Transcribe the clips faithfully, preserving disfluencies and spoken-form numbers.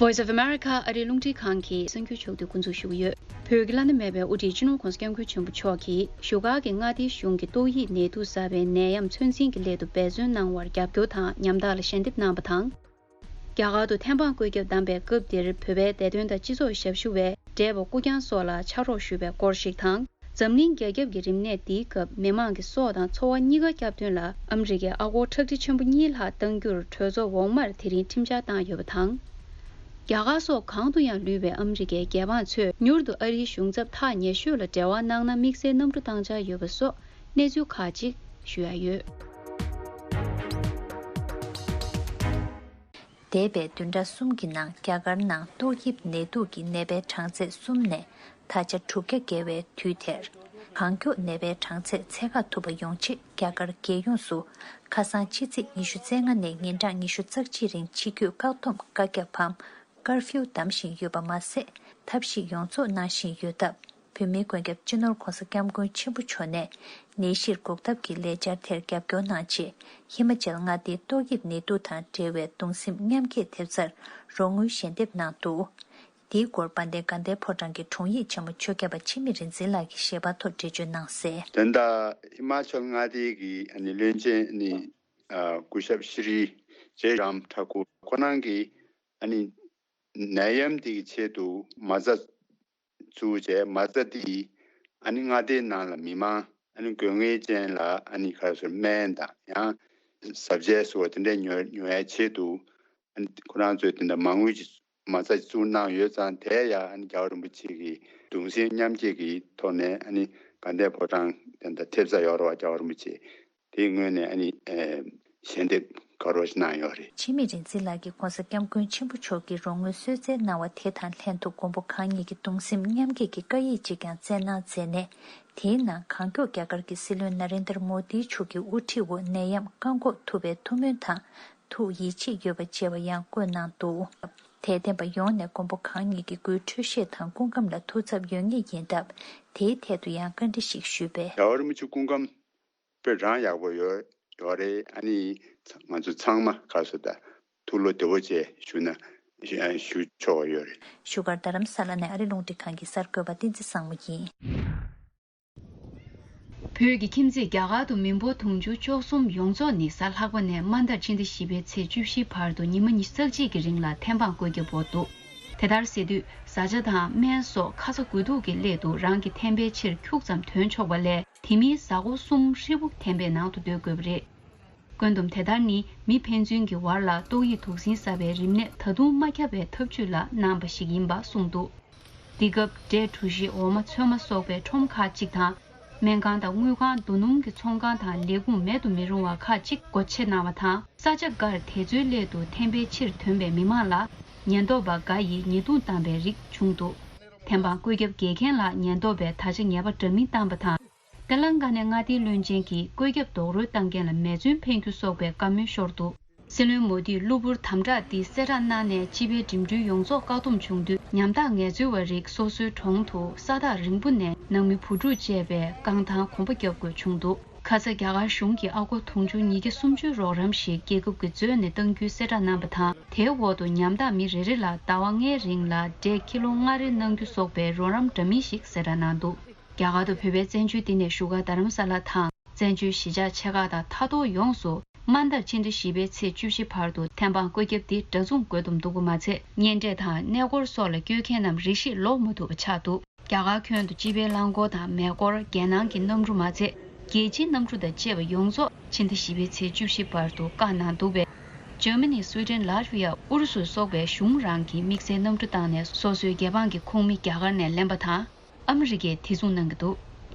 Voice of America ཨ་རིའི་རླུང་འཕྲིན་ཁང་གི་གསར་འགྱུར་ཕྱོགས་བསྡུས་འགོ་འཛུགས་ཞུ་གི་ཡོད། བོད་ཀྱི་བླ་ན་མེད་པའི་དབུ་ཁྲིད་སྤྱི་ནོར་༸གོང་ས་༸སྐྱབས་མགོན་ཆེན་པོ་མཆོག་གིས་བཞུགས་སྒར་གྱི་མངའ་སྡེའི་གཞུང་གི་ཏོག་དབྱིབས་ནད་དུག་གསར་པའི་ནད་ཡམས་ཚོད་འཛིན་གྱི་སླད་དུ་འབད་བརྩོན་གནང་བར་རྒྱབ་སྐྱོར་དང་ཉམ་ཐག་ལ་ཞལ་འདེབས་གནང་བ་དང་། རྒྱ་གར་དུ་ཐེམ་སྤང་བཀོད་ཁྱབ་བདམས་པའི་སྐབས་འདིར་བོད་པའི་བདེ་དོན་དང་སྤྱི་ཚོགས་ཞབས་ཞུ་བས་བགྲེས་པ་སྐུ་རྐྱང་སོགས་ལ་ཕྱག་རོགས་ཞུས་པའི་སྐོར་ཞིག་དང་། འཛམ་གླིང་རྒྱ་ཁྱབ་ཀྱི་རིམས་ནད་འདིའི་སྐབས་མི་མང་གི་སྲོག་དང་འཚོ་བ་གཉིས་ཀ་སྐྱབས་དོན་ལ་ཨ་མི་རི་ཀའི་ཨ་སྒོར་ཁྲག་ཁྲིག་ཆེན་པོ་གཉིས་ལྷག་གཏང་རྒྱུར་གྲོས་ཚོགས་འོག་མར་དེ་རིང་ཁྲིམས་འཆར་བཏང་ཡོད་པ་དང་། རྒྱ་གར་སོགས་གང་དུ་ཡང་ལུས་པའི་ཨ་མི་རི་ཀའི་རྒྱལ་འབངས་ཚོས་མྱུར་དུ་ཨ་རིའི་གཞུང་ཚབ་ཐག་ཉེ་ཤོས་ལ་འབྲེལ་བ་གནང་ན་དམིགས་བསལ་གནམ་གྲུ་བཏང་འཆར་ཡོད་པ་སོགས་གནས་ཚུལ་ཁག་ཅིག་ཞུ་ཡ་ཡོད། འདས་པའི་བདུན་ཕྲག་གསུམ་གྱི་ནང་རྒྱ་གར་ནང་ཏོག་དབྱིབས་ནད་དུག་གི་ནད་པའི་གྲངས་ཚད་གསུམ་ནས་ད་ཆ་དྲུག་བརྒྱ་བརྒལ་བའི་དུས་དེར། གང་མགྱོགས་ནད་པའི་གྲངས་ཚད་ཚད་བཀག་ཐུབ་པ་ཡོང་ཆེད་རྒྱ་གར་རྒྱལ་ཡོངས་སུ་ཁ་སང་ཕྱི་ཚེས་ཉི་ཤུ་རྩ་ལྔ་ནས་ཉིན་གྲངས་ཉི་ཤུ་རྩ་གཅིག་རིང་ཕྱི་སྐྱོད་བཀག་སྡོམ་བཀའ་ཁྱབ་བམ་ཀར་ཕིའུ་བསྡམས་བཞིན་ཡོད་པ་མ་ཟད། ཐབས་ཤེས་ཡོངས་རྫོགས་གནང་བཞིན་ཡོད་སྟབས། བོད་མིའི་མགོན་སྐྱབས་སྤྱི་ནོར་༸གོང་ས་༸སྐྱབས་མགོན་ཆེན་པོ་མཆོག་ནས་ནད་གཞིར་འགོག་ཐབས་ཀྱི་ལས་འཆར་དེར་རྒྱབ་སྐྱོར་གནང་ཆེད་ཧི་མ་ཅལ་མངའ་སྡེའི་ཏོག་དབྱིབས་ནད་དུག་དང་འབྲེལ་བའི་གདུང་སེམས་མཉམ་སྐྱེད་ཐེབས་རྩར་རོགས་དངུལ་ཞལ་འདེབས་གནང་འདུག། འདིའི་སྐོར་དཔལ་ལྡན་དགའ་ལྡན་ཕོ་བྲང་གི་དྲུང་ཡིག་ཆེན་མོ་ཆོས་སྐྱབས་པ་འཆི་མེད་རིག་འཛིན་ལགས་ཀྱིས་ཞལ་པར་ཐོག་འགྲེལ་བརྗོད་གནང་གསལ། ད་ལྟ་ཧི་མ་ཅལ་མངའ་སྡེའི་གི་ཨ་ནི་བློན་ཆེན་ཨ་ནི་ཨ་སྐུ་ཞབས་ཤྲི་ཇེ་རམ་ཐ་ཀུར་ཁོ་རང་གིས་ཨ་ནི་ནད་ཡམས་འདི་གི་ཆེད་དུ་མ་རྩ་བཙུགས་བྱས་མ་རྩ་འདི་ཨ་ནི་མངའ་སྡེའི་ནང་ལ་མི་མང་ཨ་ནི་དགོས་ངེས་ཅན་ལ་ཨ་ནི་ག་རེ་ཟེར་སྨན་དང་ཡང་ཟབ་ཆས་སོགས་དེ་འདྲ་ཉོ་ཉོ་ཡའི་ཆེད་དུ་ཨ་ནི་ཁོ་རང་ཚོས་དེ་འདྲ་མ་དངུལ་ཅིག་མ་རྩ་ཅིག་བཙུགས་གནང་ཡོད་ཙང་། དེ་ཡང་ཨ་ནི་རྒྱལ་བ་རིན་པོ་ཆེ་གི་གདུང་སེམས་མཉམ་སྐྱེད་ཀྱི་ཐོག་ནས་ཨ་ནི་དགའ་ལྡན་ཕོ་བྲང་དེ་འདྲ་ཐེབས་རྩ་ཡོད་རེད་བ། རྒྱལ་བ་རིན་པོ་ཆེ་དེའི་ངོས་ནས་ཨ་ནི་ཨེ་ཞལ་འདེབས་དགའ་རོགས་ཤིག་གནང་ཡོད་རེད། འཆི་མེད་རིག་འཛིན་ལགས་ཀྱིས་༸གོང་ས་༸སྐྱབས་མགོན་ཆེན་པོ་མཆོག་གིས་རོགས་དངུལ་གསོལ་སྩལ་གནང་བ་དེ་དང་ལྷན་དུ་མགོན་པོ་གང་ཉིད་ཀྱི་གདུང་སེམས་མཉམ་སྐྱེད་ཀྱི་བཀའ་ཡིག་ཅིག་ཀྱང་བསྩལ་གནང་མཛད་ནས། དེའི་ནང་གང་མགྱོགས་རྒྱ་གར་གྱི་སྲིད་བློན་ན་རེན་དར་མོ་དི་མཆོག་གི་དབུ་ཁྲིད་འོག་ནད་ཡམས་བཀག་འགོག་ཐུབ་པའི་ཐུགས་སྨོན་དང་། ཐུགས་ཡིད་ཆེས་ཡོད་པ་བཅས་པ་ཡང་བཀོད་གནང་འདུག། དད་ལྡན་པ་ཡོངས་ནས་མགོན་པོ་གང་ཉིད་ཀྱི་སྐུའི་འཕྲོད་བཞེས་དང་སྐུ་ཁམས་ལ་ཐུགས་འཚབ་ཡོད་ངེས་ཡིན་སྟབས། དེའི་ཐད་དུ་ཡང་བཀའ་འདྲི་ཞིག་ཞུས་པས། རྒྱལ་བ་རིན་པོ་ཆེ་སྐུ་ཁམས་དཔེ་རང་ཡག་པོ་ཡོད་ཡོད་རེད། ཨ་ནི་ང་ཚོ་ཚང་མ་ག་རེ་ཟེར་ད་ཐུགས་བློ་བདེ་པོ་བྱས་བཞུགས་ན་བཞུགས་ཆོག་པ་ཡོད་རེད། བཞུགས་སྒར་རྡ་རམ་ས་ལ་ནས་ཨ་རིའི་རླུང་འཕྲིན་ཁང་གི་གསར་འགོད་པ་བསྟན་འཛིན་བཟང་མོ་ཡིན། བོད་ཀྱི་ཁྱིམ་མཚེས་རྒྱ་གར་དུ་མི་འབོར་དུང་ཕྱུར་བཅུ་གསུམ་ཡོངས་རྫོགས་ནི་གཟའ་ལྷག་པ་ནས་མ་མཐར་ཕྱི་ཟླ་བཞི་པའི་ཚེས་བཅུ་བཞིའི་བར་དུ་ཉི་མ་ཉི་ཤུ་རྩ་གཅིག་གི་རིང་ལ་ཐེམ་སྤང་བཀོད་ཁྱབ་འོག་འདུག། དེ་ལྟར་ཟེར་དུས། བཟའ་བཅའ་དང་སྨན་སོགས་ཁ་ཚ་དགོས་གཏུགས་ཀྱི་སླད་དུ་རང་གི་ཐེམ་པའི་ཕྱིར་ཁྱུག་ཙམ་ཐོན་ཆོག་པ་ལས། དེ་མིན་གཟའ་འཁོར་གསུམ་ཧྲིལ་པོ་ཐེམ་པའི་ནང་དུ་སྡོད་དགོས་པ་རེད། བཀོད་འདོམས་དེ་ལྟར་ནི་མི་ཕན་ཚུན་གྱི་བར་ལ་ཏོག་དབྱིབས་དུག་སྲིན་གསར་པའི་རིམས་ནད་ད་དུང་མ་ཁྱབ་པའི་ཐབས་ཇུས་ལ་གནང་བ་ཞིག་ཡིན་པ་གསུངས་འདུག། འདི་སྐབས་འབྲས་གྲུ་བཞི། འོ་མ། ཚོད་མ་སོགས་པའི་ཁྲོམ་ཁག་ཅིག་དང་། སྨན་ཁང་དང་དངུལ་ཁང་། རྡོ་སྣུམ་གྱི་ཚོང་ཁང་དང་ལས་ཁུངས་མེད་དུ་མི་རུང་བ་ཁག་ཅིག་སྒོ་ཕྱེ་གནང་བ་དང་། ས་ཆ་འགར་དེ་ཚོའི་སླད་དུ་ཐེམ་པའི་ཕྱིར་ཐོན་པའི་མི་མང་ལ་ཉེན་རྟོག་པ་འགའ་ཡིས་ཉེས་རྡུང་བཏང་པའི་རིགས་བྱུང་འདུག། ཐེམ་སྤང་བཀོད་ཁྱབ་འགལ་མཁན་ལ་ཉེན་རྟོག་པས་ད་ཆ་ཉེས་པ་འདྲ་མིན་བཏང་པ་དང་། ཏེ་ལང་ག་ནའི་མངའ་སྡེའི་བློན་ཆེན་གྱིས་བཀོད་ཁྱབ་རྡོག་རོལ་བཏང་མཁན་ལ་མེ་མཚོན་འཕེན་རྒྱུ་སོགས་པའི་བཀའ་མོལ་ཤོར་འདུག། སྲིད་བློན་མོ་དིས་གློ་བུར་དམ་དྲག་འདི་གསལ་བསྒྲགས་གནང་ནས་སྤྱི་པའི་འགྲིམ་འགྲུལ་ཡོངས་རྫོགས་བཀག་སྡོམ་བྱུང་དུས། ཉམ་ཐག་ངལ་རྩོལ་བ་རིགས་སོ་སོའི་གྲོང་དུ་ས་ཐག་རིང་པོ་ནས་ནང་མི་བུ་ཕྲུག་བཅས་པས་རྐང་ཐང་གོམ་པ་བརྒྱབ་དགོས་བྱུང་འདུག། ཁ་ས་རྒྱ་གར་གཞུང་གིས་ཨ་སྒོར་དུང་ཕྱུར་ཉིས་བརྒྱ་སུམ་ཅུ་རོགས་རམ་ཞིག་རྒྱལ་ཁབ་ཀྱི་མཛོད་ནས་གཏང་རྒྱུའི་གསལ་བསྒྲགས་གནང་བ་དང་། དེའི་འོག་ཏུ་ཉམ་ཐག་མི་རེ་རེ་ལ་ཟླ་བ་ལྔའི་རིང་ལ་འབྲས་ཀི་ལོ་ལྔ་རེ་གནང་རྒྱུ་སོགས་པའི་རོགས་རམ་འདྲ་མིན་ཞིག་གསལ་བསྒྲགས་གནང་འདུག། རྒྱ་གར་དུ་བོད་པའི་བཙན་བྱོལ་འདི་ནས་བཞུགས་སྒར་རྡ་རམ་ས་ལ་དང་། བཙན་བྱོལ་གཞིས་ཆགས་ཆེ་ཁག་དང་མཐའ་སྟོངས་ཡོངས་སུ་མ་མཐར་ཕྱི་ཟླ་བཞི་པའི་ཚེས་བཅུ་བཞི་བར་དུ་ཐེམ་སྤང་བཀོད་ཁྱབ་འདི་འདྲ་མཚུངས་བཀོད་འདོམས་འདུག་པ་མ་ཚད། གཉེན་འཕྲད་དང་གནས་སྐོར་སོགས་ལ་བསྐྱོད་མཁན་རྣམས་རེ་ཞིག་ལོག་མ་ཐུབ་པ་ཆགས་འདུག། རྒྱ་གར་ཁྱོན་དུ་སྤྱི་པའི་རླངས་འཁོར་དང་མེ་འཁོར། རྒྱལ་ནང་གི་གནམ་གྲུ་མ་ཚད། རྒྱལ་སྤྱིའི་གནམ་གྲུ་དང་བཅས་པ་ཡོངས་རྫོགས་ཕྱི་ཟླ་བཞི་པའི་ཚེས་བཅུ་བཞི་བར་དུ་བཀག་གནང་འདུག་པས། འཇར་མ་ནི། སུའི་ཌེན། ལཱ་ཏི་ཝི་ཡ། ཨུ་རུ་སུ་སོགས་པའི་གཞུང་རང་གིས་དམིགས་བསལ་གནམ་གྲུ་བཏང་ནས་སོ་སོའི་རྒྱལ་འབངས་ཀྱི་ཁོངས་མི་རྒྱ་གར་ནས་ལེན་པ་དང་། ཨ་མི་རི་ཀས་དེ་མཚུངས་གནང་གི་འདུག།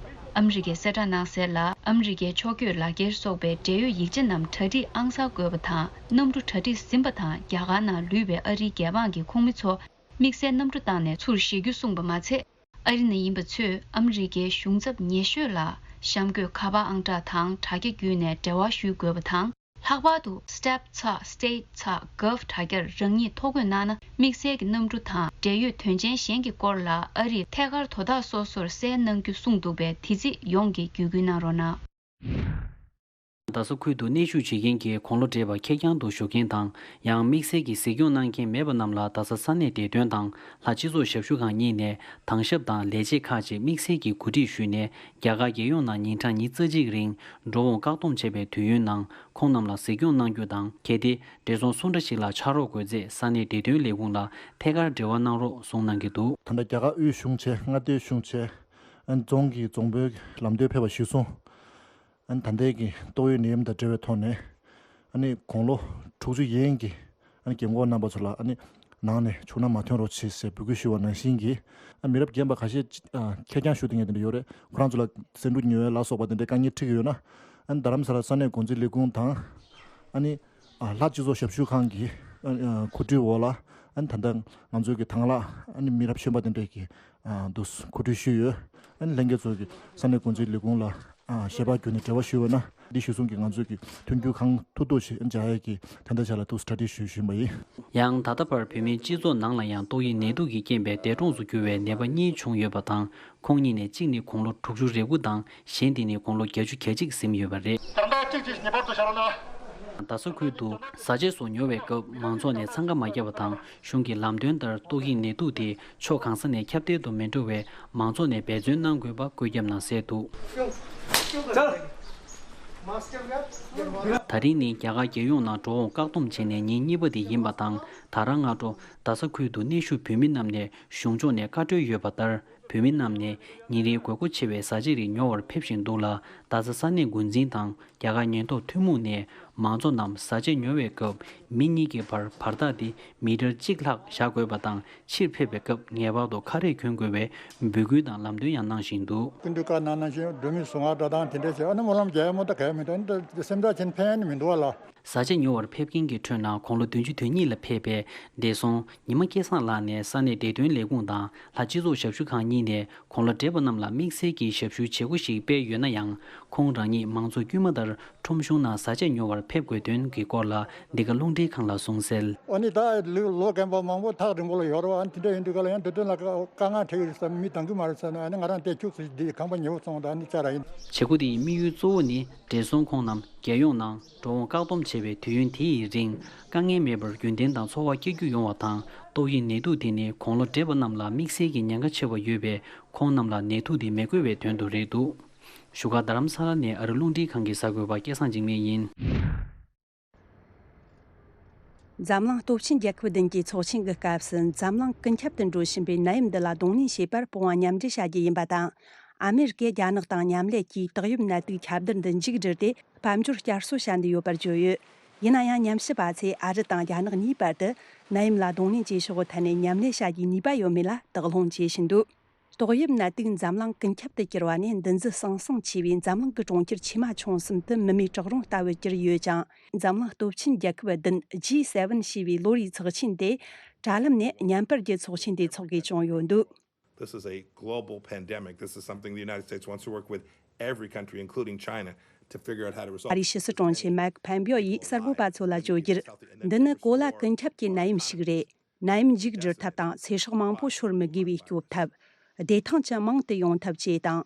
ཨ་མི་རི་ཀས་གསལ་བསྒྲགས་གནང་གསལ་ལ། ཨ་མི་རི་ཀའི་ཕྱོགས་བསྐྱོད་ལག་འཁྱེར་སོགས་པའི་འབྲེལ་ཡོད་ཡིག་ཆ་རྣམས་གྲ་སྒྲིག་ཨང་གསར་དགོས་པ་དང་། གནམ་གྲུ་གྲ་སྒྲིག་ཟིན་པ་དང་། རྒྱ་གར་ནང་ལུས་པའི་ཨ་རིའི་རྒྱལ་འབངས་ཀྱི་ཁོངས་མི་ཚོ་དམིགས་བསལ་གནམ་གྲུ་བཏང་ནས་ཚུར་བཞེས་རྒྱུ་གསུངས་པ་མ་ཚད། ཨ་རི་ནང་ཡིན་པ་ཚོས་ཨ་མི་རི་ཀའི་གཞུང་ཚབ་ཉེ་ཤོས་ལ་གཤམ་འཁོད་ཁ་པར་ཨང་གྲངས་དང་དྲ་རྒྱ་བརྒྱུད་ནས་འབྲེལ་བ་ཞུ་དགོས་པ་དང་། ལྷག་པར་དུ་step ཚག state ཚག gov དྲ་རྒྱར་རང་ཉིད་ཐོ་འགོད་གནང་ན། དམིགས་བསལ་གྱི་གནམ་གྲུ་དང་འབྲེལ་ཡོད་དོན་ཆེན་གཞན་གྱི་སྐོར་ལ་ཨ་རིར་ཐད་ཀར་དོ་བདག་སོ་སོར་གསལ་གནང་རྒྱུ་གསུངས་འདུག་པས། དེ་རྩིས་ཡོངས་ཀྱིས་བརྒྱུད་སྐུལ་གནང་རོགས་གནང་། རྡ་ས་ཁུལ་དུ་གནས་བཞུགས་བྱེད་མཁན་གྱི་དགུང་ལོ་བགྲེས་པ་ཁེར་རྐྱང་དུ་བཞུགས་མཁན་དང་། ཡང་དམིགས་བསལ་གྱི་གཟིགས་སྐྱོང་གནང་མཁན་མེད་པ་རྣམས་ལ། རྡ་ས་ས་གནས་བདེ་དོན་དང་ལྷ་སྤྱི་ཚོགས་ཞབས་ཞུ་ཁང་གཉིས་ནས་དྭང་ཞབས་དང་ལས་བྱེད་ཁག་ཅིག་དམིགས་བསལ་གྱི་གོ་སྒྲིག་ཞུས་ནས། རྒྱ་གར་རྒྱལ་ཡོངས་ནང་ཉིན་གྲངས་ཉི་ཤུ་རྩ་གཅིག་རིང་འགྲོ་འོང་བཀག་སྡོམ་བྱས་པའི་དུས་ཡུན་ནང་ཁོང་རྣམས་ལ་གཟིགས་སྐྱོང་གནང་རྒྱུ་དང་། གལ་ཏེ་བགྲེས་སོང་སུ་འདྲ་ཞིག་ལ་ཕྱག་རོགས་དགོས་ཚེ་ས་གནས་བདེ་དོན་ལས་ཁུངས་ལ་ཐད་ཀར་འབྲེལ་བ་གནང་རོགས་གསུངས་གནང་གི་འདུག། ད་ལྟ་རྒྱ་གར་དབུས་གཞུང་བྱས། མངའ་སྡེ་གཞུང་བྱས། ཨན་རྫོང་གི་རྫོང་དཔོན་ལམ་སྟོན་ཕེབས་པ་གཞིར་བཟུང་། ཨན་ད་ལྟའི་གི་ཏོག་དབྱིབས་ནད་ཡམས་དང་འབྲེལ་བའི་ཐོག་ནས། ཨ་ནི་དགུང་ལོ་དྲུག་ཅུ་ཡན་གྱི་ཨ་ནི་རྒན་འཁོགས་རྣམ་པ་ཚོ་ལ་ཨ་ནི་ནང་ནས་ཕྱུགས་ནག་མ་ཐོན་རོགས་བྱེད་ཟེར་འབོད་སྐུལ་ཞུས་པ་ནང་བཞིན་གྱི། ཨ་མི་རབས་རྒན་པ་ཁ་ཤས་ཨ་ཁེར་རྐྱང་བཞུགས་བསྡད་མཁན་དེ་འདྲ་ཡོད་རེད། ཁོ་རང་ཚོ་ལ་ཟས་འབྲུ་ཉོ་ཡ་ལ་སོགས་པ་དེ་འདྲའི་དཀའ་ངལ་འཕྲད་ཀྱི་ཡོད་ན། ཨ་ནི་རྡ་རམ་ས་ལ་ས་གནས་འགོ་འཛིན་ལས་ཁུངས་དང་། ཨ་ནི་ཨ་ལྷ་སྤྱི་ཚོགས་ཞབས་ཞུ་ཁང་གི་ཨ་ཨ་གོ་སྒྲིག་འོག་ལ། ཨ་ནི་ད་ལྟ་ང་ཚོའི་གི་དང་བླངས་ཨ་ནི་མི་རབས་གཞོན་པ་དེ་འདྲས་ཀྱི་ཨ་འདུག་གོ་སྒྲིག་ཞུས་ཡོད། ཨ་ནི་ལྷན་རྒྱས་ཚོ་གི་ས་གནས་འགོ་འཛིན་ལས་ཁུངས་ལ་ཨ་ཞལ་པར་བརྒྱུད་ནས་འབྲེལ་བ་ཞུས་ཡོད་ན། འདི་གཞིར་བཟུང་གིས་ང་ཚོས་ཀྱི་མཐུན་འགྱུར་གང་ཐུབ་ཐུབ་ཞིག་འཇགས་ཡས་ཀྱི་ད་ལྟ་ཆ་ལ་ཐུགས་གྲ་སྒྲིག་ཞུ་བཞིན་པ་ཡིན། ཡང་ད་ལྟ་བར་བོད་མིའི་སྤྱི་ཚོགས་ནང་ལ་ཡང་ཏོག་དབྱིབས་ནད་དུག་གི་རྐྱེན་པས་འདས་གྲོངས་སུ་གྱུར་བའི་ནད་པ་གཉིས་བྱུང་ཡོད་པ་དང་། ཁོང་གཉིས་ནས་གཅིག་ནི་དགུང་ལོ་དྲུག་ཅུ་རེ་དགུ་དང་། གཞན་དེ་ནི་དགུང་ལོ་བརྒྱད་ཅུ་གྱ་གཅིག་ཟིན་ཡོད་པ་རེད། ད་ལྟ་གཅིག་གཅིག་ངེས་པར་དུ་བྱ་རོགས་གནང་། རྡ་ས་ཁུལ་དུ་བཟའ་ཆས་སོགས་ཉོ་བའི་སྐབས་མང་ཚོགས་ནས་འཚང་ཁ་མ་བརྒྱབ་པ་དང་། གཞུང་གི་ལམ་སྟོན་ལྟར་ཏོག་དབྱིབས་ནད་དུག་དེ་ཕྱོགས་གང་ས་ནས་ཁྱབ་གདལ་དུ་མི་འགྲོ་བའི་མང་ཚོགས་ནས་འབད་བརྩོན་གནང་དགོས་པ་བཀོད་ཁྱབ་ནང་གསལ་འདུག། ད་རིང་ནི་རྒྱ་གར་རྒྱལ་ཡོངས་ནང་འགྲོ་འོང་བཀག་སྡོམ་བྱས་ནས་ཉིན་གཉིས་པ་དེ་ཡིན་པ་དང་། ད་རང་སྔ་དྲོ་རྡ་ས་ཁུལ་དུ་གནས་བཞུགས་བོད་མི་རྣམས་ནས་གཞུང་ཕྱོགས་ནས་བཀའ་འཁྲོལ་ཡོད་པ་ལྟར། བོད་མི་རྣམས་ནས་ཉིན་རེའི་དགོས་མཁོ་ཆེ་བའི་བཟའ་ཆས་རིགས་ཉོ་བར་ཕེབས་བཞིན་འདུག་ལ། རྡ་ས་ས་གནས་འགོ་འཛིན་དང་རྒྱ་གར་ཉེན་རྟོག་ཐུན་མོང་ནས་མང་ཚོགས་རྣམས་བཟའ་ཆས་ཉོ་བའི་སྐབས་མི་གཉིས་ཀྱི་བར་བར་ཐག་དེ་མི་ཊར་གཅིག་ལྷག་བཞག་དགོས་པ་དང་། ཕྱིར་ཕེབས་པའི་སྐབས་ངེས་པར་དུ་ཁ་རས་གྱོན་དགོས་པའི་འབོད་སྐུལ་དང་ལམ་སྟོན་ཡང་གནང་བཞིན་འདུག། སྐུ་མདུན་བཀའ་གནང་ནང་བཞིན་སྒྲོལ་མའི་གཟུངས་སྔགས་བསྒྲགས་སྟངས་དེ་འདྲ་བྱས། ཨ་ནི་སྨོན་ལམ་རྒྱག་ཡ་མོ་ད་ག་ཡ་མི་འདུག། ཨ་ནི་སེམས་ཐག་བཅད་ཕན་ཡ་ནི་མི་འདུག་བ་ལ། བཟའ་ཆས་ཉོ་བར་ཕེབས་མཁན་གྱི་ཁྲོད་ན་དགུང་ལོ་བདུན་ཅུ་དོན་གཉིས་ལ་ཕེབས་པའི་བགྲེས་སོང་ཉི་མ་སྐལ་བཟང་ལགས་ནས་ས་གནས་བདེ་དོན་ལས་ཁུངས་དང་ལྷ་སྤྱི་ཚོགས་ཞབས་ཞུ་ཁང་གཉིས་ནས་དགུང་ལོ་བགྲེས་པ་རྣམས་ལ་དམིགས་བསལ་གྱི་ཞབས་ཞུའི་བྱེད་སྒོ་ཞིག་སྤེལ་ཡོད་ན་ཡང་། ཁོང་རང་ཉིད་མང་ཚོགས་དཀྱུས་མ་ལྟར་ཁྲོམ་གཞུང་ནང་བཟའ་ཆས་ཉོ་བར་ཕེབས་དགོས་དོན་གྱི་སྐོར་ལ་འདི་ག་རླུང་འཕྲིན་ཁང་ལ་གསུངས་གསལ། ཨ་ནི་ད་ལོ་རྒན་པ་མང་པོ་ཐག་རིང་པོ་ལ་ཡོད་རེད་བ། ཨ་ནི་དེ་འདྲ་ཡིན་དུས་ག་ལ་ཡང་དེ་དོན་ལ་དཀའ་དཀའ་ངལ་འཕྲད་ཀྱི་རེད་བསམ། མི་གདམ་གི་མ་རེད་བསམ་ནས། ཨ་ནི་ང་རང་དེ་ཁྱུག་ཙམ་འདི་ཁང་པ་ཉེ་བོ་སོང་། ད་ཨ་ནི་བཅར་བ་ཡིན། བྱེད་སྒོ་དེའི་དམིགས་ཡུལ་གཙོ་བོ་ནི་བགྲེས་སོང་ཁོང་རྣམས་རྒྱལ་ཡོངས་ནང་འགྲོ་འོང་བཀག་སྡོམ་བྱས་པའི་དུས་ཡུན་དེ་ཡི་རིང་དཀའ་ངལ་མེད་པར་རྒྱུན་ལྡན་དང་འཚོ་བ་སྐྱེལ་རྒྱུ་ཡོང་བ་དང་། ཏོག་དབྱིབས་ནད་དུག་དེ་ནི་དགུང་ལོ་བགྲེས་པ་རྣམས་ལ་དམིགས་བསལ་གྱི་ཉེན་ཁ་ཆེ་བ་ཡོད་པས། ཁོང་རྣམས་ལ་ནད་དུག་དེ་མི་འགོས་པའི་དོན་དུ་རེད་འདུག། བཞུགས་སྒར་རྡ་རམ་ས་ལ་ནས་ཨ་རི་རླུང་འཕྲིན་ཁང་གི་གསར་འགོད་པ་སྐལ་བཟང་འཇིགས་མེད་ཡིན། འཛམ་གླིང་སྟོབས་ཆེན་རྒྱལ་ཁབ་བདུན་གྱི་ཚོགས་ཆེན་གྱི་སྐབས་སུ། འཛམ་གླིང་ཀུན་ཁྱབ་ཏུ་འགྲོ་བཞིན་པའི་ནད་ཡམས་འདི་ལ་གདོང་ལེན་བྱེད་པར་སྤོབས་དབང་མཉམ་འབྲེལ་བྱ་རྒྱུ་ཡིན་པ་དང་། ཨ་མེ་རི་ཀས་རྒྱ་ནག་དང་མཉམ་ལས་ཀྱིས་ཏོག་དབྱིབས་ནད་དུག་ཁྱབ་གདལ་འདི་མཇུག་བསྒྲིལ་ཏེ། དཔལ་འབྱོར་བསྐྱར་གསོ་བྱ་འདོད་ཡོད་པར་བརྗོད་ཡོད། ཡིན་ན་ཡང་། ཉམས་ཞིབ་པ་ཚོས་ཨ་རི་དང་རྒྱ་ནག་གཉིས་བར་དུ་ནད་ཡམས་ལ་གདོང་ལེན་བྱེད་ཕྱོགས་ཐད་ནས་མཉམ་ལས་བྱ་རྒྱུའི་ནུས་པ་ཡོད་མེད་ལ་དོགས་སློང་བྱེད་བཞིན་འདུག། ཏོག་དབྱིབས་ནད་དུག་འཛམ་གླིང་ཀུན་ཁྱབ་ཏུ་གྱུར་བ་ནས་འདི་ཚོ་ཟང་ཟིང་ཆེ་བའི་འཛམ་གླིང་གི་གྲོང་ཁྱེར་ཆེ་མ་ཆུང་གསུམ་དུ་མི་མེད་བྲག་རོང་ལྟ་བུར་གྱུར་ཡོད་ཅིང་། འཛམ་གླིང་སྟོབས་ཆེན་རྒྱལ་ཁབ་བདུན་ཇི་སེ་ཝེན་ཞེས་པའི་ལོ་རེའི་ཚོགས་ཆེན་དེ་དྲ་ལམ་ནས་བརྙན་པར་གྱི་ཚོགས་ཆེན་དེ་འཚོགས་དགོས་བྱུང་ཡོད་འདུག། This is a global pandemic. This is something the United States wants to work with every country, including China, to figure out how to resolve. ཨ་རིའི་ཕྱི་སྲིད་དྲུང་ཆེ་མེག་ཕན་པིའོ་ཡིས་གསར་འགོད་པ་ཚོ་ལ་བརྗོད་རྒྱུར། འདི་ནི་གོ་ལ་ཀུན་ཁྱབ་ཀྱི་ནད་ཡམས་ཤིག་རེད། ནད་ཡམས་མཇུག་སྒྲིལ་ཐབས་དང་ཚེ་སྲོག་མང་པོ་ཤོར་མི་དགོས་པའི་སྐྱོབ་ཐབས། བདེ་ཐང་ཅན་མང་དུ་ཡོང་ཐབས་བཅས་དང་།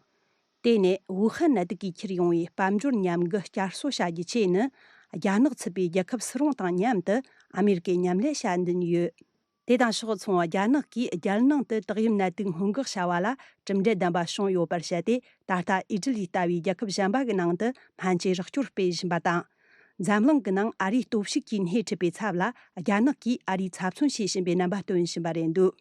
དེ་ནས་ཝུ་ཧན་ནད་དུག་གིས་ཁྱེར་ཡོང་བའི་དཔལ་འབྱོར་ཉམས་རྒུད་བསྐྱར་གསོ་བྱ་རྒྱུ་བཅས་ནི། རྒྱ་ནག་ཚུད་པའི་རྒྱལ་ཁབ་སུ་རུང་དང་མཉམ་དུ་ཨ་མེ་རི་ཀས་མཉམ་ལས་བྱ་འདུན་ཡོད། དེ་དང་ཕྱོགས་མཚུངས། རྒྱ་ནག་གིས་རྒྱལ་ནང་དུ་ཏོག་དབྱིབས་ནད་དུག་སྔོན་འགོག་བྱ་བ་ལ་གྲུབ་འབྲས་ལྡན་པ་བྱུང་ཡོད་པར་བཤད་དེ། ད་ལྟ་ཨི་ཊ་ལི་ལྟ་བུའི་རྒྱལ་ཁབ་གཞན་པ་གི་ནང་དུ་སྨན་བཅོས་རོགས་སྐྱོར་སྤེལ་བཞིན་པ་དང་། འཛམ་གླིང་གི་ནང་ཨ་རིའི་སྟོབས་ཤུགས་ཀྱིས་སྣེ་ཁྲིད་པའི་ཚབ་ལ། རྒྱ་ནག་གིས་ཨ་རིའི་ཚབ་མཚོན་བྱེད་བཞིན་པའི་རྣམ་པ་སྟོན་བཞིན་པ་རེད་འདུག།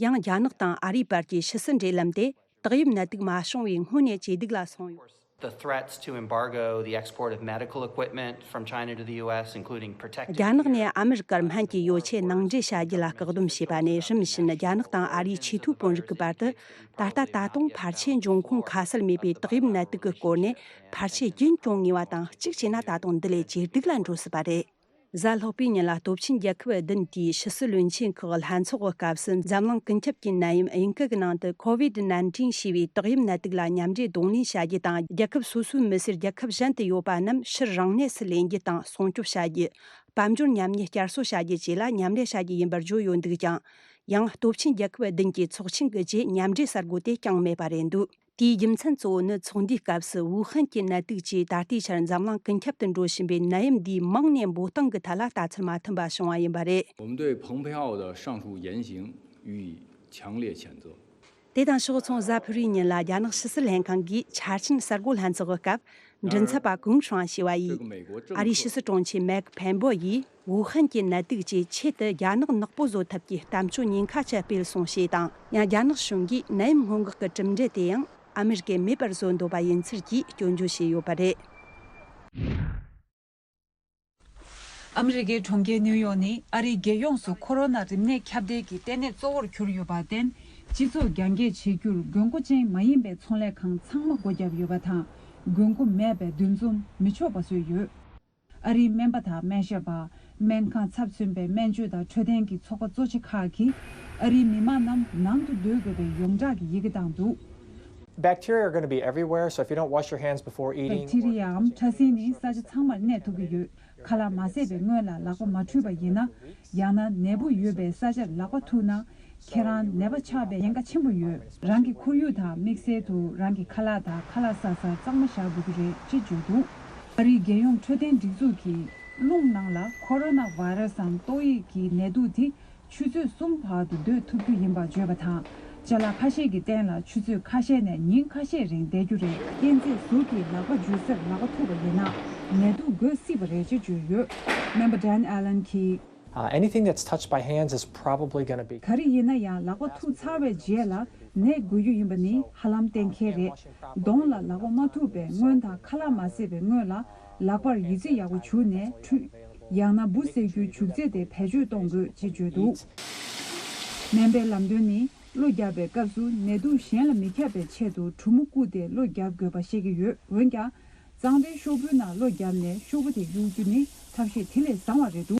ཡང་། རྒྱ་ནག་དང་ཨ་རིའི་བར་གྱི་ཕྱི་སྲིད་འབྲེལ་ལམ་དེ་ཏོག་དབྱིབས་ནད་དུག་མ་བྱུང་བའི་སྔོན་ནས་ཇེ་སྡུག་ལ་སོང་ཡོད། The threats to embargo the export of medical equipment from China to the U S, including protective རྒྱ་ནག་ནས་ཨ་མི་རི་ཀར་སྨན་གྱི་ཡོ་ཆས་ནང་འདྲེན་བྱ་རྒྱུ་ལ་བཀག་སྡོམ་བྱས་པ་ནས། རིམ་བཞིན་རྒྱ་ནག་དང་ཨ་རིའི་ཆེས་མཐོའི་དཔོན་རིགས་ཀྱི་བར་དུ་ད་ལྟ་ད་དུང་ཕལ་ཆེར་འབྱུང་ཁུངས་ཁ་གསལ་མེད་པའི་ཏོག་དབྱིབས་ནད་དུག་གི་སྐོར་ནས་ཕལ་ཆེར་རྒྱུན་སྐྱོང་ངེས་པ་དང་། གཅིག་བྱས་ན་ད་དུང་འདི་ལས་ཇེ་སྡུག་ལ་འགྲོ་སྲིད་པ་རེད། གཟའ་ལྷག་པའི་ཉིན་ལ་སྟོབས་ཆེན་རྒྱལ་ཁབ་བདུན་གྱི་ཕྱི་སྲིད་བློན་ཆེན་ཁག་ལྷན་ཚོགས་ཀྱི་སྐབས་སུ། འཛམ་གླིང་ཀུན་ཁྱབ་ཀྱི་ནད་ཡམས་དབྱིན་སྐད་ཀྱི་ནང་དུ་ཁོ་ཝིད་ནན་ཏིན་ཞེས་པའི་ཏོག་དབྱིབས་ནད་དུག་ལ་མཉམ་འབྲེལ་གདོང་ལེན་བྱ་རྒྱུ་དང་། རྒྱལ་ཁབ་སོ་སོའི་མི་སེར་རྒྱལ་ཁབ་གཞན་དུ་ཡོད་པ་རྣམས་ཕྱིར་རང་གནས་སུ་ལེན་རྒྱུ་དང་སྲུང་སྐྱོབ་བྱ་རྒྱུ། དཔལ་འབྱོར་ཉམས་ཉེས་བསྐྱར་གསོ་བྱ་རྒྱུ་བཅས་ལ་མཉམ་ལས་བྱ་རྒྱུ་ཡིན་པར་བརྗོད་ཡོད་འདུག་ཀྱང་། ཡང་། སྟོབས་ཆེན་རྒྱལ་ཁབ་བདུན་གྱི་ཚོགས་ཆེན་གྱི་རྗེས་མཉམ་འབྲེལ་གསར་འགོད་དེ་བསྐྱངས་མེད་པ་རེད་འདུག། དེའི་རྒྱུ་མཚན་གཙོ་བོ་ནི་ཚོགས་འདུའི་སྐབས་སུ་ཝུ་ཧན་གྱི་ནད་དུག་ཅེས་ད་ལྟའི་ཆར་འཛམ་གླིང་ཀུན་ཁྱབ་ཏུ་འགྲོ་བཞིན་པའི་ནད་ཡམས་འདིའི་མིང་ནས་འབོད་སྟངས་ཀྱི་ཐད་ལ་ལྟ་ཚུལ་མ་མཐུན་པ་བྱུང་བ་ཡིན་པ་རེད། 我们对蓬佩奥的上述言行予以强烈谴责。 དེ་དང་ཕྱོགས་མཚུངས་གཟའ་ཕུར་བུའི་ཉིན་ལ་རྒྱ་ནག་ཕྱི་སྲིད་ལྷན་ཁང་གིས་ཆ་ཆེན་གསར་འགོད་ལྷན་ཚོགས་ཀྱི་སྐབས་མགྲིན་ཚབ་པ་གུང་ཧྲང་ཞི་བ་ཡིས། ཨ་རིའི་ཕྱི་སྲིད་དྲུང་ཆེ་མེག་ཕན་པོ་ཡིས་ཝུ་ཧན་གྱི་ནད་དུག་ཅེས་ཆེད་དུ་རྒྱ་ནག་ནག་པོ་བཟོ་ཐབས་ཀྱི་གཏམ་བརྗོད་ཉེན་ཁ་ཆེ་སྤེལ་སོང་ཞེས་དང་། ཡང་རྒྱ་ནག་གཞུང་གིས་ནད་ཡམས་སྔོན་འགོག་གི་གྲུབ་འབྲས་དེའང་ཨ་མི་རི་ཀས་མེད་པར་བཟོ་འདོད་པ་ཡིན་ཚུལ་གྱིས་སྐྱོན་བརྗོད་བྱས་ཡོད་པ་རེད། ཨ་མི་རི་ཀའི་གྲོང་ཁྱེར་ནིའུ་ཡོག་ནི་ཨ་རིའི་རྒྱལ་ཡོངས་སུ་ཁོ་རོ་ན་རིམས་ནད་ཁྱབ་གདལ་གྱི་ལྟེ་གནས་གཙོ་བོར་གྱུར་ཡོད་པར་བརྟེན། སྤྱི་ཚོགས་རྒྱ་སྐྱེད་བྱེད་རྒྱུར་དགོས་མཁོ་ཅན་མ་ཡིན་པའི་ཚོང་ལས་ཁང་ཚང་མ་སྒོ་བརྒྱབ་ཡོད་པ་དང་། དགོས་མཁོ་མེད་པའི་འདུ་འཛོམས་མི་ཆོག་པ་བཟོས་ཡོད། ཨ་རིའི་སྨན་པ་དང་སྨན་ཞབས་པ། སྨན་ཁང་ཚབ་མཚོན་པའི་སྨན་བཅོས་དང་འཕྲོད་བསྟེན་གྱི་ཚོགས་པ་གཙོ་ཆེ་ཁག་གིས་ཨ་རིའི་མི་མང་རྣམས་ནང་དུ་སྡོད་དགོས་པའི་ཡོངས་གྲགས་ཀྱི་ཡི་གེ་བཏང་འདུག Bacteria are going to be everywhere, so if you don't wash your hands before eating, แบคทีเรีย འམ་ཕྲ་སྲིན་ནི་ས་ཆ་ཚང་མར་གནས་ཐུབ་ཀྱི་ཡོད། ཁ་ལག་མ་བཟས་པའི་སྔོན་ལ་ལག་པ་མ་འཁྲུད་པ་ཡིན་ན། ཡང་ན་ནད་འབུ་ཡོད་པའི་ས་ཆར་ལག་པ་ཐུག་ན། ཁྱེད་རང་ནད་པ་ཆགས་པའི་ཉེན་ཁ་ཆེན་པོ་ཡོད། རང་གི་ཁོར་ཡུག་དང་དམིགས་བསལ་དུ་རང་གི་ཁ་ལག་དང་ཁ་ལག་ཟ་སར་གཙང་མ་བཞག་དགོས་ཀྱི་རེད་ཅེས་བརྗོད་འདུག་ཨ་རིའི་རྒྱལ་ཡོངས་འཕྲོད་བསྟེན་སྒྲིག་འཛུགས་ཀྱིས་རླུང་ནང་ལ་ཁོ་རོ་ན་བྷ་ར་སི་དང་ཏོག་དབྱིབས་ཀྱི་ནད་དུག་དེ་ཆུ་ཚོད་གསུམ་བར་དུ་སྡོད་ཐུབ་རྒྱུ་ཡིན་པ་བརྗོད་པ་དང་། ཅ་ལག་ཁ་ཤས་ཀྱི་སྟེང་ལ་ཆུ་ཚོད་ཁ་ཤས་ནས་ཉིན་ཁ་ཤས་རིང་བསྡད་རྒྱུ་རེད། གཅན་གཟན་ཟུར་གྱིས་ལག་པ་འཇུ་སར་ལག་པ་ཐུག་པ་ཡིན་ན། ནད་དུག་འགོས་སྲིད་པ་རེད་ཅེས་བརྗོད་ཡོད། སྨན་པ་ཌན་ཨ་ལན་གྱིས། Uh, anything that's touched by hands is probably going to be. ག་རེ་ཡིན་ན་ཡང་ལག་པ་ཐུག་ཚར་བའི་རྗེས་ལ་ནད་འགོས་རྒྱུ་ཡིན་པ་ནི་ཧ་ལམ་གཏན་འཁེལ་རེད། གདོང་ལ་ལག་པ་མ་ཐུག་པའི་སྔོན་དང་ཁ་ལག་མ་བཟས་པའི་སྔོན་ལ་ལག་པར་ཡི་ཙི་ཡག་པོ་བྱུགས་ནས་འཁྲུད། ཡང་ན་འབུ་བསད་རྒྱུའི་བྱུག་རྫས་དེ་བེད་སྤྱོད་གཏོང་དགོས་ཅེས་བརྗོད་འདུག་སྨན་པའི་ལམ་སྟོན་ནི། གློ་བརྒྱབ་པའི་སྐབས་སུ་ནད་དུག་གཞན་ལ་མི་ཁྱབ་པའི་ཆེད་དུ་གྲུ་མོ་བརྐུས་ཏེ་གློ་བརྒྱབ་དགོས་པ་བཤད་ཀྱི་ཡོད། འོན་ཀྱང་། གཙང་པའི་ཤོག་བུའི་ནང་གློ་བརྒྱབ་ནས་ཤོག་བུ་དེ་གཡུག་རྒྱུ་ནི་ཐབས་ཤེས་དེ་ལས་བཟང་བ་རེད་འདུག་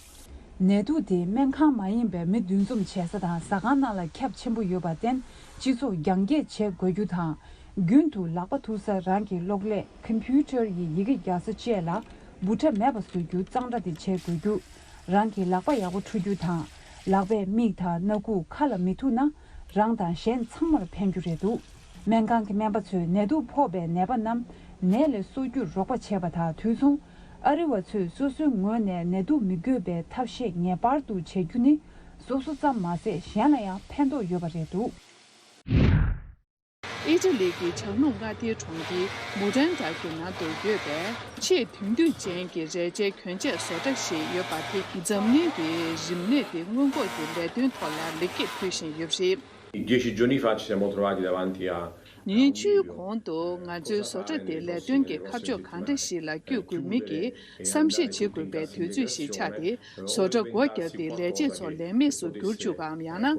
ནད་དུག་དེ་སྨན་ཁང་མ་ཡིན་པའི་མི་འདུ་འཛོམས་བྱེད་ས་དང་ཟ་ཁང་ནང་ལ་ཁྱབ་ཆེན་པོ་ཡོད་པར་བརྟེན། སྤྱི་ཚོགས་རྒྱང་སྐྱེད་བྱེད་དགོས་རྒྱུ་དང་། རྒྱུན་དུ་ལག་པ་ཐུག་ས་རང་གི་གློག་ཀླད་ཀམ་པུ་ཊར་ཡི་ཡི་གེ་རྒྱག་ས་བཅས་ལ་འབུ་ཕྲ་མེད་པ་བཟོ་རྒྱུ་གཙང་སྦྲ་དེ་བྱེད་དགོས་རྒྱུ། རང་གི་ལག་པ་ཡག་པོ་འཁྲུ་རྒྱུ་དང་། ལག་པས་མིག་དང་སྣ་ཁུག་ཁ་ལ་མི་ཐུག་ན། རང་དང་གཞན་ཚང་མར་ཕན་རྒྱུ་རེད་འདུག་སྨན་ཁང་གི་སྨན་པ་ཚོས་ནད་དུག་ཕོག་པའི་ནད་པ་རྣམས་ནད་ལས་གསོ་རྒྱུར་རོགས་པ་བྱས་པ་དང་དུས་མཚུངས། ཨ་རི་བ་ཚོས་སོ་སོའི་ངོས་ནས་ནད་དུག་མི་འགོས་པའི་ཐབས་ཤེས་ངེས་པར་དུ་བྱེད་རྒྱུ་ནི་སོ་སོ་ཙམ་མ་ཟད་གཞན་ལ་ཡང་ཕན་ཐོགས་ཡོད་པ་རེད་འདུག་ཨི་ཊ་ལི་གི་བྱང་ལུང་མངའ་སྡེའི་གྲོང་ཁྱེར་མུ་ཊན་ཊ་གི་ནང་དུ་ཡོད་པའི་ཆེས་དེང་དུས་ཅན་གྱི་རས་ཆའི་གྱོན་ཆས་བཟོ་གྲྭ་ཞིག་ཡོད་པ་དེ་འཛམ་གླིང་གི་རིམས་ནད་དེ་སྔོན་འགོག་གི་ལས་དོན་ཐོག་ལ་ལེགས་སྐྱེས་ཕུལ་བཞིན་ཡོད་པ་རེད། Dieci giorni fa ci siamo trovati davanti a ཉིན་བཅུའི་གོང་དུ་ང་ཚོའི་བཟོ་གྲྭ་དེ་ལས་དོན་གྱི་ཁ་ཕྱོགས་གང་འདྲ་ཞིག་ལ་བསྐྱོད་དགོས་མིན་གྱི་བསམ་གཞིག་བྱེད་དགོས་པའི་དུས་ཚོད་ཞིག་ཆགས་ཏེ། བཟོ་གྲྭ་སྒོ་བརྒྱབ་སྟེ་ལས་བྱེད་ཚོ་ལས་མེད་སུ་གྱུར་བཅུག་གམ། ཡང་ན་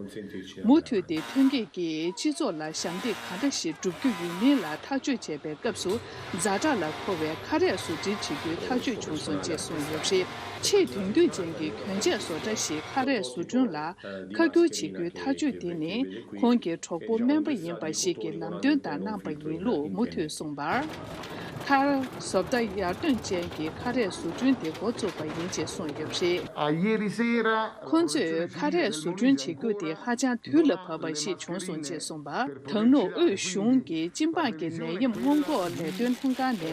མུ་མཐུད་དེ་ཐོན་སྐྱེད་ཀྱིས་སྤྱི་ཚོགས་ལ་ཞབས་འདེགས་གང་འདྲ་ཞིག་བསྒྲུབ་རྒྱུ་ཡིན་མིན་ལ་ཐག་གཅོད་བྱེད་པའི་སྐབས་སུ། ཛ་དྲག་ལ་མཁོ་བའི་ཁ་རས་བཟོ་སྐྲུན་བྱེད་རྒྱུའི་ཐག་གཅོད་བྱུང་སོང་ཅེས་གསུངས་ཡོད་པ་རེད། ཆེས་དེང་དུས་ཅན་གྱི་གྱོན་ཆས་བཟོ་གྲྭ་ཞིག་ཁ་རས་བཟོ་སྐྲུན་ལ་ཁ་བསྒྱུར་བྱེད་རྒྱུའི་ཐག་གཅོད་དེ་ནི། ཁོང་གི་གྲོགས་པོ་སྨན་པ་ཡིན་པ་ཞིག་གིས་ལམ་སྟོན་དང་གནང་པ་ཡིན་ལུགས་མུ་མཐུད་གསུངས་པར། མཐར། བཟོ་ལྟ་ཡར་ཐོན་ཅན་གྱི་ཁ་རས་བཟོ་སྐྲུན་དེ་འགོ་བཙུགས་པ་ཡིན་ཅེས་གསུངས་ཡོད་པ་རེད། Ieri sera ཁོང་ཚོས་ཁ་རས་བཟོ་སྐྲུན་བྱེད་རྒྱུ་དེ་ཧ་ཅང་དུས་ལ་བབ་པ་ཞིག་བྱུང་སོང་ཅེས་གསུངས་པ། ད་དུང་དབུས་གཞུང་གི་སྤྱི་འབངས་ཀྱི་ནད་ཡམས་སྔོན་འགོག་ལས་དོན་ལྷན་ཁང་ནས་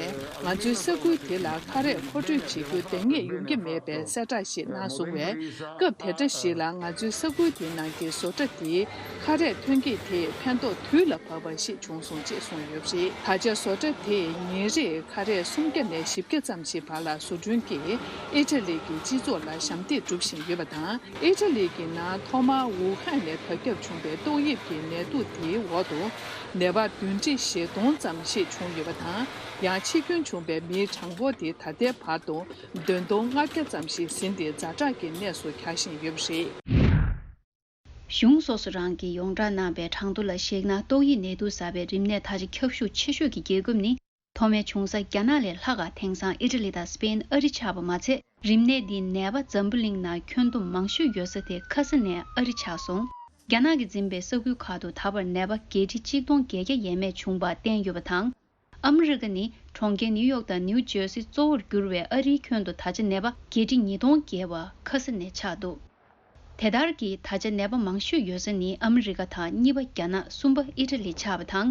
ང་ཚོའི་ས་ཁུལ་དེ་ལ་ཁ་རས་མཁོ་སྤྲོད་བྱེད་རྒྱུ་འདང་ངེས་ཡོང་གི་མེད་པའི་གསལ་བསྒྲགས་ཤིག་གནང་སོང་བས། སྐབས་དེ་འདྲ་ཞིག་ལ་ང་ཚོའི་ས་ཁུལ་དེའི་ནང་གི་བཟོ་གྲྭ་དེའི་ཁ་རས་ཐོན་སྐྱེད་དེས་ཕན་ཐོགས་དུས་ལ་བབ་པ་ཞིག་བྱུང་སོང་ཅེས་གསུངས་ཡོད་པ་རེད། ད་ཆ་བཟོ་གྲྭ་དེས་ཉིན་རེར་ཁ་རས་སུམ་བརྒྱ་ནས་བཞི་བརྒྱ་ཙམ་ཞིག་བར་ལ་བཟོ་སྐྲུན་གྱིས་ཨི་ཊ་ལི་གི་སྤྱི་ཚོགས་ལ་ཞབས་འདེགས་སྒྲུབ་བཞིན་ཡོད་པ་དང་། ཨི་ཊ་ལི་གི་ནང་ཐོག་མར་ཝུ་ཧན་ནས་དར་ཁྱབ་བྱུང་བའི་ཏོག་དབྱིབས་ཀྱི་ནད་དུག་དེའི་འོག་ཏུ་ནད་པ་བདུན་ཁྲི་བཞི་སྟོང་ཙམ་ཞིག་བྱུང་ཡོད་པ་དང་། ཡང་འཆི་སྐྱོན་བྱུང་བའི་མིའི་གྲངས་འབོར་དེ་ད་ལྟའི་བར་དུ་བདུན་སྟོང་ལྔ་བརྒྱ་ཙམ་ཞིག་ཟིན་ཏེ་ཛ་དྲག་གི་གནས་སུ་གྱར་བཞིན་ཡོད་པ་རེད། གཞུང་སོ་སོ་རང་གིས་ཡོངས་བསྒྲགས་གནང་པའི་གྲངས་ཐོ་ལ་གཞིགས་ན། ཏོག་དབྱིབས་ནད་དུག་ཟ་བའི་རིམས་ནད་ད་ཆ་ཁྱབ་ཤུགས་ཆེ་ཤོས་ཀྱི་རྒྱལ་ཁབ་ནི་མཐོ་དམན་ཆུང་ས་རྒྱ་ནག་ལས་ལྷག་ག་དེང་སང་ཨི་ཊ་ལི་དང་སི་པེན། ཨ་རི་ཆགས་པ་མ་ཚད། རིམས་ནད་འདིའི་ནད་པ་འཛམ་བུ་གླིང་ནང་ཁྱོན་བསྡོམས་མང་ཤོས་ཡོད་ས་དེ་ཁ་ས་ནས་ཨ་རི་ཆགས་སོང་། རྒྱ་ནག་གིས་འཛིན་པའི་ས་ཁུལ་ཁག་ཏུ་ད་བར་ནད་པ་བརྒྱད་ཁྲི་གཅིག་སྟོང་བརྒྱད་བརྒྱ་ཡས་མས་བྱུང་བ་བསྟན་ཡོད་པ་དང་། ཨ་མི་རི་ཀ་ནི་གྲོང་ཁྱེར་ནིའུ་ཡོག་དང་ནིའུ་ཇར་སི་གཙོ་བོར་གྱུར་བའི་ཨ་རིའི་ཁྱོན་དུ་ད་ཆ་ནད་པ་བརྒྱད་ཁྲི་ཉིས་སྟོང་བརྒལ་བ་ཁ་ས་ནས་ཆགས་འདུག་དེ་ལྟར་གྱི་ད་ཆ་ནད་པ་མང་ཤོས་ཡོད་ས་ནི་ཨ་མི་རི་ཀ་དང་། གཉིས་པ་རྒྱ་ནག་གསུམ་པ་ཨི་ཊ་ལི་ཆགས་པ་དང་།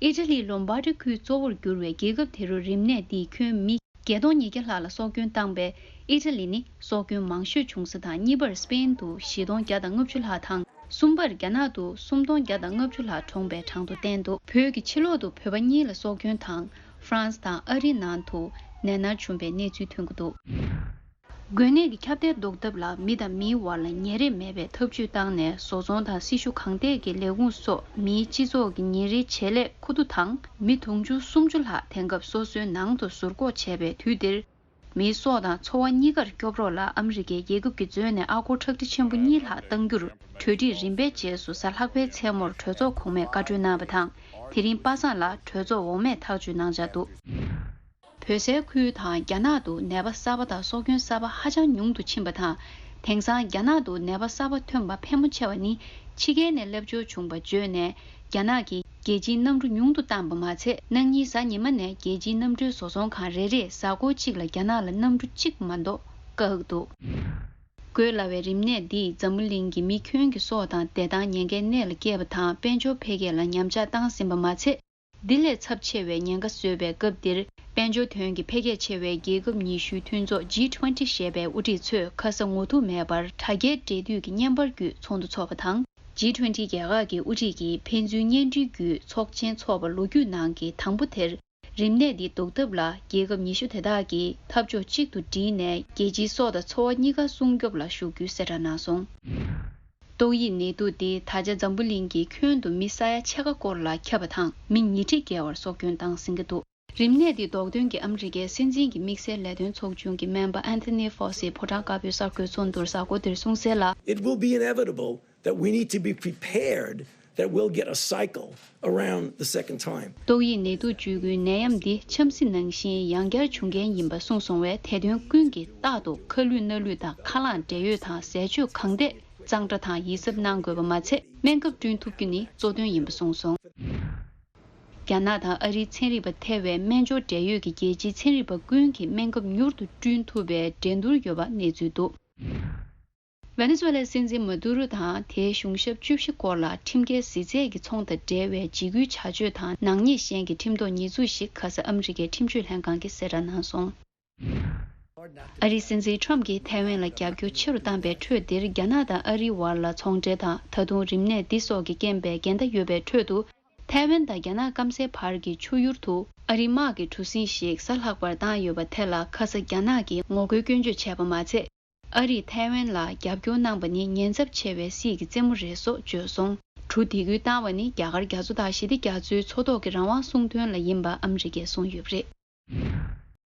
ཨི་ཊ་ལིའི་ལོམ་བྷར་ཌི་ཁུལ་གཙོ་བོར་གྱུར་བའི་རྒྱལ་ཁབ་དེ་རུ་རིམས་ནད་འདིས་ཁྱོན་མི་བརྒྱད་སྟོང་ཉིས་བརྒྱ་ལྷག་ལ་སྲོག་སྐྱོན་བཏང་པས། ཨི་ཊ་ལི་ནི་སྲོག་སྐྱོན་མང་ཤོས་བྱུང་ས་དང་། གཉིས་པར་སྤེན་དུ་བཞི་སྟོང་བརྒྱ་དང་ལྔ་བཅུ་ལྷག་དང་། གསུམ་པར་རྒྱ་ནག་ཏུ་སུམ་སྟོང་བརྒྱ་དང་ལྔ་བཅུ་ལྷག་གྲོངས་པའི་གྲངས་ཐོ་བསྟན་འདུག་བོད་ཀྱི་ཕྱི་ལོགས་སུ་བོད་པ་གཉིས་ལ་སྲོག་སྐྱོན་དང་། ཧྥ་རན་སི་དང་ཨ་རིའི་ནང་དུ་ནད་མནར་བྱུང་བའི་གནས་ཚུལ་ཐོན་གྱི་འདུག་འགོས་ནད་ཀྱི་ཁྱབ་གདལ་ཟློག་ཐབས་ལ་མི་དང་མིའི་བར་ལ་ཉེ་རེས་མེད་པའི་ཐབས་ཇུས་བཏང་ནས། བཟོ་ཚོང་དང་སྲི་ཞུ་གང་ཐད་ཀྱི་ལས་ཁུངས་སོགས་མིའི་སྤྱི་ཚོགས་ཀྱི་ཉིན་རེའི་བྱེད་ལས་ཁུ་བསྡུ་དང་། མི་དུང་ཕྱུར་སུམ་ཅུ་ལྷག་དེང་སྐབས་སོ་སོའི་ནང་དུ་ཟུར་འགོག་བྱས་པའི་དུས་འདིར། མིའི་སྲོག་དང་འཚོ་བ་གཉིས་ཀར་སྐྱོབ་རོགས་ལ་ཨ་མི་རི་ཀའི་རྒྱལ་ཁབ་ཀྱིས་འཛོལ་ནས་ཨ་སྒོར་ཁྲག་ཁྲིག་ཆེན་པོ་གཉིས་ལྷག་གཏང་རྒྱུར། གྲོས་འགྲིག་རིམ་པའི་རྗེས་སུ་གཟའ་ལྷག་པའི་མཚན་མོར་གྲོས་ཚོགས་གོང་མས་བཀའ་འཁྲོལ་གནང་བ་དང་། དེ་རིང་པ་སངས་ལ་གྲོས་ཚོགས་འོག་མས་ཐག་གཅོད་གནང་འཆར་འདུག་བོད་སའི་ཁུལ་དང་རྒྱ་ནག་ཏུ་ནད་པ་གསར་པ་དང་སྲོག་སྐྱོན་གསར་པ་ཧ་ཅང་ཉུང་དུ་ཕྱིན་པ་དང་། དེང་སང་རྒྱ་ནག་ཏུ་ནད་པ་གསར་པ་ཐོན་པ་ཕལ་མོ་ཆེ་བ་ནི་ཕྱི་རྒྱལ་ནས་སླེབས་འབྱོར་བྱུང་པ་བརྗོད་ནས། རྒྱ་ནག་གིས་རྒྱལ་སྤྱིའི་གནམ་གྲུ་ཉུང་དུ་བཏང་པ་མ་ཚད། གནངས་ཉིན་གཟའ་ཉི་མ་ནས་རྒྱལ་སྤྱིའི་གནམ་གྲུའི་བཟོ་ཚོང་ཁང་རེ་རེས་གཟའ་འཁོར་གཅིག་ལ་རྒྱ་ནག་ལ་གནམ་གྲུ་གཅིག་མ་གཏོགས་བཀག་འདུག་འགོས་སླ་བའི་རིམས་ནད་འདིས་འཛམ་བུ་གླིང་གི་མི་ཁྱོན་གྱི་སྲོག་དང་བདེ་ཐང་ཉེན་ཁའི་གནས་ལ་བསྐྱལ་བ་དང་། དཔལ་འབྱོར་འཕེལ་རྒྱས་ལ་ཉམས་ཆག་བཏང་ཟིན་པ་མ་ཚད། འདི་ལས་ཚབས་ཆེ་བའི་ཉེན་ཁ་བཟོས་པའི་སྐབས་འདིར། དཔལ་འབྱོར་དོན་གྱི་འཕེལ་རྒྱས་ཆེ་བའི་རྒྱལ་ཁབ་ཉི་ཤུའི་མཐུན་ཚོགས་G twenty ཞེས་པའི་དབུ་ཁྲིད་ཚོས་ཁ་ས་ངོ་ཐུག་མེད་པར་དྲ་རྒྱའི་འབྲེལ་མཐུད་ཀྱི་བརྙན་པར་བརྒྱུད་ཚོགས་འདུ་འཚོགས་པ་དང་། G twenty རྒྱལ་ཁབ་ཀྱི་དབུ་ཁྲིད་ཀྱིས་ཕན་ཚུན་བརྙན་འཕྲིན་བརྒྱུད་ཚོགས་ཆེན་འཚོགས་པ་ལོ་རྒྱུས་ནང་གི་དང་པོ་དེར། རིམས་ནད་འདི་ཟློག་ཐབས་ལ་རྒྱལ་ཁབ་ཉི་ཤུ་དེ་དག་གིས་འཐབ་ཕྱོགས་གཅིག་ཏུ་བསྒྲིལ་ནས། རྒྱལ་སྤྱིའི་སྲོག་དང་འཚོ་བ་གཉིས་ཀ་སྲུང་སྐྱོབ་ལ་ཤུགས་རྒྱུའི་གསལ་བསྒྲགས་གནང་སོང་། ཏོག་དབྱིབས་ནད་དུག་འདི་ད་ཆ་འཛམ་བུ་གླིང་གི་ཁྱོན་དུ་མི་ས་ཡ་ཕྱེད་ཀ་སྐོར་ལ་ཁྱབ་པ་དང་། མི་ཉིས་ཁྲི་བརྒལ་བར་སྲོག་སྐྱོན་བཏང་ཟིན་གྱི་འདུག་རིམས་ནད་འདི་ཟློག་དོན་གྱི་ཨ་མི་རི་ཀའི་སྲིད་འཛིན་གྱི་དམིགས་བསལ་ལས་དོན་ཚོགས་ཆུང་གི་སྨན་པ་Anthony Fauci ཕོ་བྲང་དཀར་པོའི་གསར་འགོད་ཚོགས་འདུར་གསར་འགོད་དེར་གསུངས་གསལ་ལ། It will be inevitable that we need to be prepared that we'll get a cycle around the second time. ཏོག་དབྱིབས་ནད་དུག་བཅོས་ཁུལ་ནད་ཡམས་འདི་འཆམ་སྲིད་ནང་བཞིན་ཡང་བསྐྱར་འབྱུང་མཁན་ཡིན་པ་གསུངས་སོང་བས། དེ་དོན་ཀུན་གྱིས་རྟག་ཏུ་ཁ་ལུད་སྣ་ལུད་དང་། ཁ་རླངས་འབྲེལ་ཡོད་དང་ཟས་སྤྱོད་གང་ཐད་གཙང་སྦྲ་དང་ཡིད་གཟབ་གནང་དགོས་པ་མ་ཚད། སྨན་ཁབ་བསྐྲུན་ཐུབ་རྒྱུ་ནི་གཙོ་དོན་ཡིན་པ་གསུངས་སོང་། རྒྱ་ནག་དང་ཨ་རིའི་ཚན་རིག་པ་ཐེ་བའི་སྨན་སྦྱོར་འབྲེལ་ཡོད་ཀྱི་རྒྱལ་སྤྱིའི་ཚན་རིག་པ་ཀུན་གྱིས་སྨན་ཁབ་མྱུར་དུ་བསྐྲུན་ཐུབ་པའི་འགྲན་བསྡུར་ཡོད་པ་གནས་ཚུལ་འདུག་ཝེ་ནེ་ཛུ་ཝེ་ལའི་སྲིད་འཛིན་མ་དུ་རུ་དང་དེའི་གཞུང་ཞབས་བཅུ་བཞི་སྐོར་ལ་ཁྲིམས་འགལ་གཟི་རྫས་ཀྱི་ཚོང་དང་འབྲེལ་བའི་འཇིགས་སྐུལ་བྱ་སྤྱོད་དང་ནག་ཉེས་གཞན་གྱི་ཁྲིམས་ཐོག་ཉེས་འཛུགས་ཤིག་ཁ་ས་ཨ་མི་རི་ཀའི་ཁྲིམས་སྤྱོད་ལྷན་ཁང་གིས་གསལ་བསྒྲགས་གནང་སོང་། ཨ་རིའི་སྲིད་འཛིན་ཁྲམ་གྱིས་ཐའེ་ཝན་ལ་རྒྱབ་སྐྱོར་ཆེ་རུ་བཏང་པའི་ཁྲོད་འདིར། རྒྱ་ནག་དང་ཨ་རིའི་བར་ལ་ཚོང་འབྲེལ་དང་། ད་དུང་རིམས་ནད་འདི་སོགས་ཀྱི་རྐྱེན་པས་འགལ་ཟླ་ཡོད་པའི་ཁྲོད་དུ། ཐའེ་ཝན་དང་རྒྱ་ནག་སྐམ་སའི་བར་གྱི་ཆུ་ཡུར་དུ་ཨ་རིའི་དམག་གི་གྲུ་གཟིངས་ཤིག་གཟའ་ལྷག་པར་བཏང་ཡོད་པ་དེ་ལ། ཁ་ས་རྒྱ་ནག་གིས་ངོ་རྒོལ་སྐྱོན་བརྗོད་བྱས་པ་མ་ཚད། ཨ་རིས་ཐའེ་ཝན་ལ་རྒྱབ་སྐྱོར་གནང་པ་ནི་ཉེན་ཚབས་ཆེ་བའི་སྲིད་ཀྱི་རྩེད་མོ་རེད་སོགས་བརྗོད་སོང་། གྲུ་འདེད་སྐུལ་བཏང་བ་ནི་རྒྱ་གར་རྒྱ་མཚོ་དང་ཞི་བདེ་རྒྱ་མཚོའི་མཚོ་ཐོག་གི་རང་དབང་སྲུང་དོན་ལ་ཡིན་པ་ཨ་མི་རི་ཀས་གསུངས་ཡོད་པ་རེད།